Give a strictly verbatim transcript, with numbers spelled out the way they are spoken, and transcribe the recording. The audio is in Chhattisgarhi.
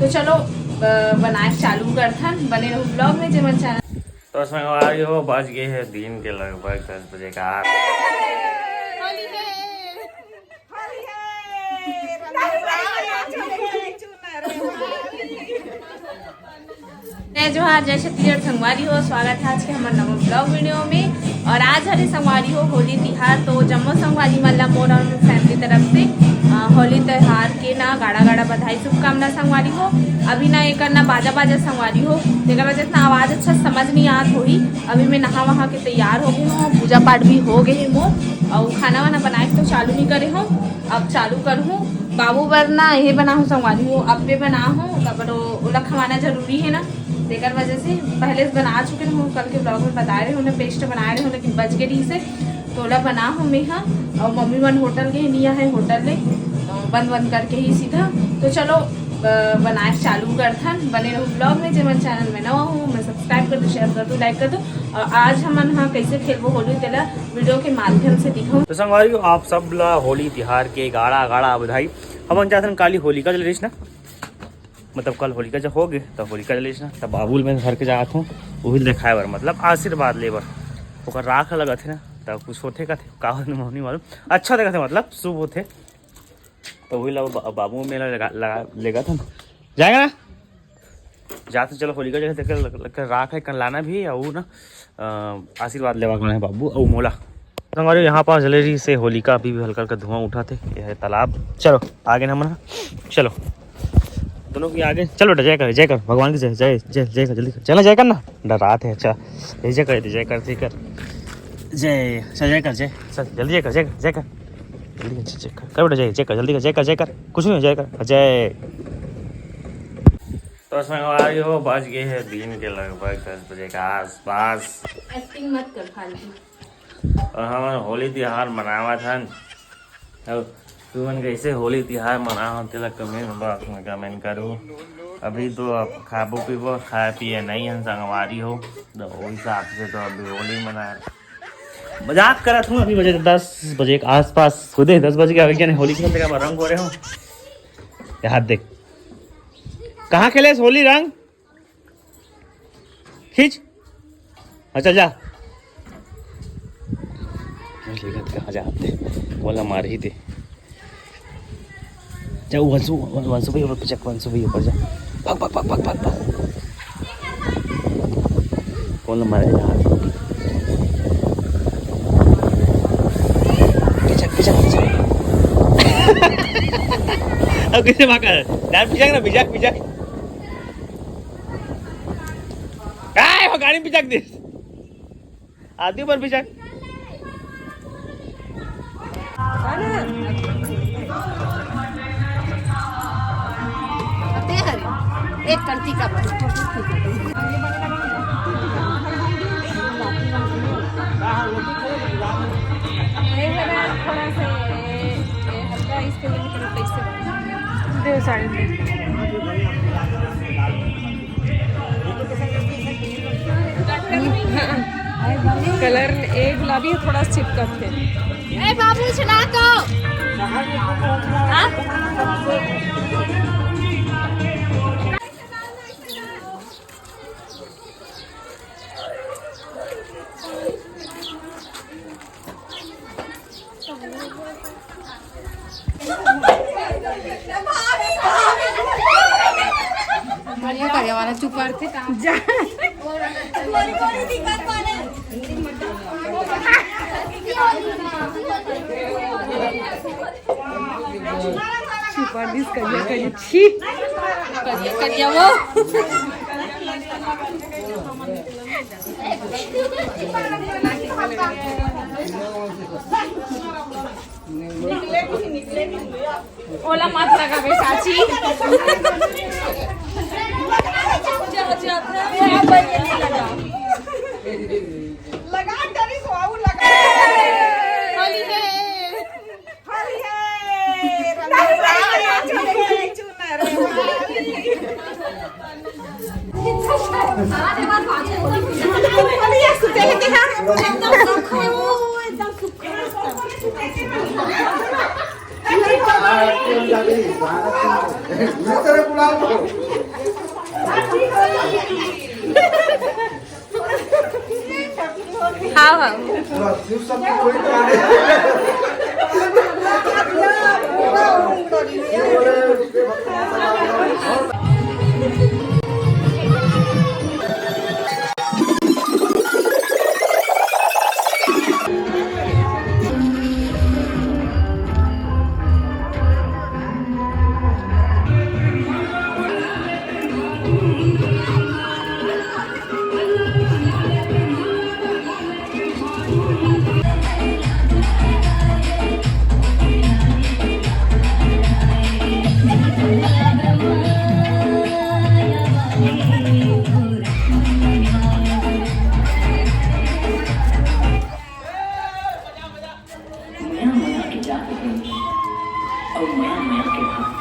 तो चलो, अ, बनाए चालू करथन, बने रहू ब्लॉग में, जेमन चैनल। तो संगवारी हो, बज गए हैं दिन के लगभग दस बजे का। होली है। जय जोहार, जय छत्तीसगढ़ संगवारी हो, स्वागत है आज के हमर नवा ब्लॉग वीडियो में। और आज हरे संगवारी हो होली तिहार, तो जम्मो संगवारी मन ला मोर और फैमिली तरफ से, अ, होली तिहार के ना गाड़ा गाड़ा बधाई, शुभकामना संगवारी हो। अभी ना एकर ना बाजा बाजा संगवारी हो, तेकर वजह से ना आवाज अच्छा समझ नहीं आत होही। अभी मैं नहा वहा के तैयार हो गई हूँ, पूजा पाठ भी हो गई है मोर, और खाना वाना बनाए के तो चालू नहीं करे हूँ, अब चालू कर हूँ। बाबू बर ना ये बना हूँ संगवारी हो, अप्पे बना हूँ, तब ओला खवाना जरूरी है ना, तेकर वजह से पहले से बना चुके हूँ, कल के ब्लॉग में बताए रहे हूँ ना, पेस्ट बनाए रहे हूँ, लेकिन बच गए रही से, तो ओला बना हूँ मैं। हाँ, और मम्मी मन होटल के नहीं आए होटल ले, अ, बंद बंद करके ही सीधा। तो चलो, अ, बनाए चालू करथन, बने रहू ब्लॉग में। जेमन चैनल में नवा हो, मैं सब्सक्राइब कर दो, शेयर कर दो, लाइक कर दो। और आज हमन हा कैसे खेलबो होली, तेला वीडियो के माध्यम से दिखाऊं। तो संगवारी हो, आप सब ला होली तिहार के गाड़ा गाड़ा बधाई। हमन चाहथन काली होलिका जल रहीस ना, मतलब कल होलिका जब हो गए, तब होलिका जलेस ना, तब बाबू ल मैं घर के जात हूँ, वही दिखाए बर, मतलब आशीर्वाद ले बर। ओकर राख लगत है ना, तब कुछ होथे कथे, का होथे मोहनी मालूम, अच्छा देखत है, मतलब शुभ होथे। तो वही ला बा-, बाबू मेला लगा, लगा, लेगत हन। जाएगा ना? जात हन, चलो होलिका जगह देख के लग, लग, राख है, कन लाना भी है, और ना अ, आशीर्वाद लेवा के बाबू अउ मोला। संगवारी, यहाँ पास जले रही से होलिका अभी भी हल्का हल्का धुआं उठा थे। यह है तालाब। चलो आगे ना मना, चलो दोनों की आगे। चलो बेटा, जय कर, जय कर, भगवान की जय, जय जय जय कर, जल्दी कर, चला जय कर ना, डरात है। अच्छा, जय जय कर, जय कर, जय कर, जय, अच्छा, जय कर, जय, चल जल्दी जय कर, जय कर, जय कर, जल्दी कर, जय कर, कर बेटा, जय जय कर, जल्दी कर, जय कर, जय कर, कुछ नहीं, जय कर, जय। तो संगवारी हो, बज गए हैं दिन के लगभग दस बजे का आसपास। एक्टिंग मत कर फालतू। और हमन होली तिहार मनावत हन। अब तुमन कैसे होली तिहार मनावत हन, तेला कमेंट बॉक्स में कमेंट करो। अभी तो अब खाबो पीबो, खाए पिए नहीं हन संगवारी हो, तो ओहि हिसाब से तो अभी होली मना। मजाक करत हूँ, अभी बजे दस बजे के आसपास, खुदे दस बजे के आवे क्या नहीं, होली खेलते का रंग हो रहे हो। यार देख, कहाँ खेले होली रंग? खींच। हाँ, चल जा। कहाँ जाते? बोला मार ही दे। जा, वो वंशु, वंशु भाई ऊपर चक, वंशु भाई ऊपर जा। भाग, भाग, भाग, भाग, भाग, भाग। कौन मारे यार? पीछे, पीछे, पीछे। अब किसे भागा? यार, पीछे ना, पीछे, पीछे। काय हो, गाड़ी में पिचक दिस। आदमी ऊपर पिचक। अरे, एक कंटी का बस। ये है ना, थोड़ा सा ये, ये हल्का इसके लिए थोड़ा पैसे दे साइड में। कलर एक गुलाबी थोड़ा चिपकत है। ए बाबू, सुना तो। हाँ? बढ़िया करे वाला चुप करते काम। जा। चुप कर दिस, करिया करिया छी। करिया करिया वो। ओला मत लगावे साची। लगा डरी सो आऊ लगा। होली है। होली है। रंग दूसरे गुलाब को। हाँ, हाँ। शिव शक्ति कोई तो नहीं। मया मया के जात हे अउ मया मया के भात।